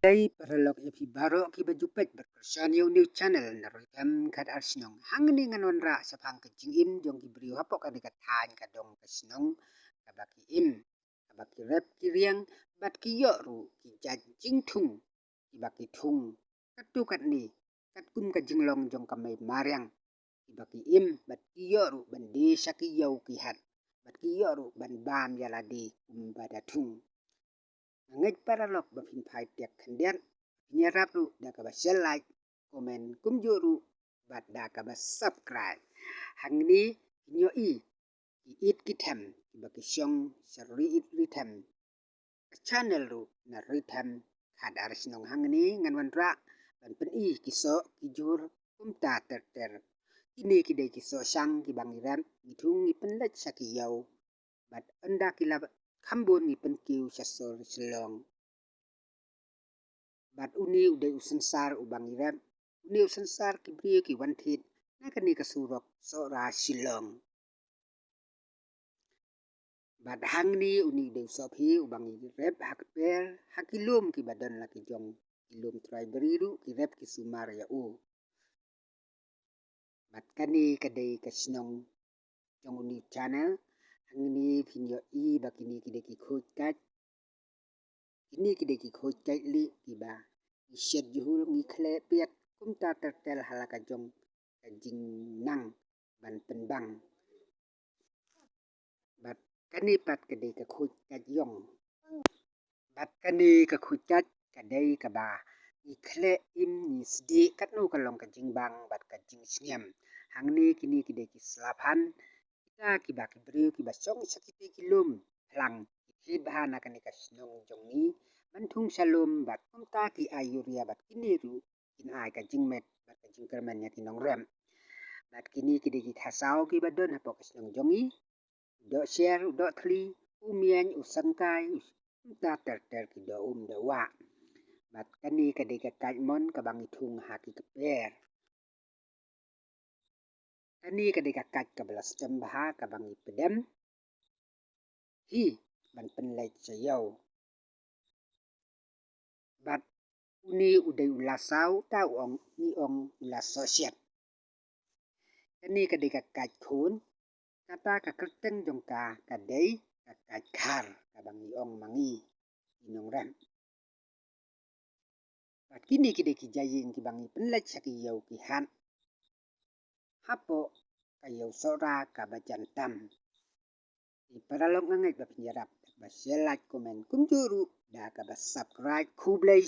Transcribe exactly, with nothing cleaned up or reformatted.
Ei paralok ïa phi baroh kiba ju peit bad kyrshan ïa u new channel na Roi Them Khadar Shnong. Hangne ngan wanrah shaphang ka jingim jong ki briew hapoh kane ka thaiñ ka dong ka shnong kaba ki im, kaba ki rep ki riang bad ki ïoh ruh ki jait jingthung kiba ki thung katto katne katkum ka jinglong jong ka mei mariang kiba ki im bad ki ïoh ruh ban die sha ki ïew ki hat bad ki ïoh ruh ban bam ïa lade kumba da thung. Nga ngeit paralok ba phin phai tiak khyndiat, phin ïarap ruh da kaba share, like, comment kumjuh ruh bad da kaba subscribe. Hangne phin ïohi ki it ki them kiba ki shong sha ri it ri them. Ka channel ruh na Roi Them Khadar Shnong. Hangne ngan wanrah ban pyni ki soh ki jhur kumta ter ter. Kine ki dei ki soh shang kiba ngi rep, ngi thung, ngi pynleit sha ki ïew bad ynda ki la kham bun ngi pynkiew sha sor Shillong. Bad une u dei u synsar uba ngi rep, une u synsar ki briew ki wan thied na kane ka surok Sohra Shillong. Bad hangne une u dei u sohphi uba ngi rep ha kper ha ki lum kiba don la ki jong, ki lum trai bri ruh ki rep ki sumar ïa u. Bad kane ka dei ka shnong jong u new channel. Hangne phin ïohi ba kine ki dei ki khuid kait. Kine ki dei ki khuid kait lieh kiba ngi shet jhur, ngi khleh piat kumta ter ter ha la ka jong ka jingnang ban pynbang. Bad kane pat ka dei ka khuid kait ïong. Bad kane ka khuid kait ka dei kaba ngi khleh im, ngi sdieh katno ka long ka jingbang bad ka jingsngem. Hangne kine ki dei ki slaphan kita kiba ki briew kiba shong sha kite ki lum phlang ki thied bha na kane ka shnong jong ngi ban thung sha lum bad kumta ki ai ïuria bad kine ruh kin ai ka jingmet bad ka jingkyrmen ïa ki nongrep. Bad kine ki dei ki khasaw kiba don hapoh ka shnong jong ngi. U doh sher, u doh thli, u miain, u sangkai, u kumta ter ter ki doh um doh wah. Bad kane ka dei ka kait mon kaba ngi thung ha ki kper. Kane ka dei ka kait kaba la stem bha kaba ngi pdem hi ban pynleit sha ïew. Bad une u dei u la saw, ta u ong, ngi ong u la sohshet. Kane ka dei ka kait khun, kata ka kyrteng jong ka ka dei ka kait khar kaba ngi ong ma ngi ki nongrep. Bad kine ki dei ki jaïing kiba ngi pynleit sha ki ïew ki hat hapoh ka ïew Sohra kaba jan tam. Te paralok nga ngeit ba phin ïarap da kaba share, like, comment kumjuh ruh da kaba subscribe. Khublei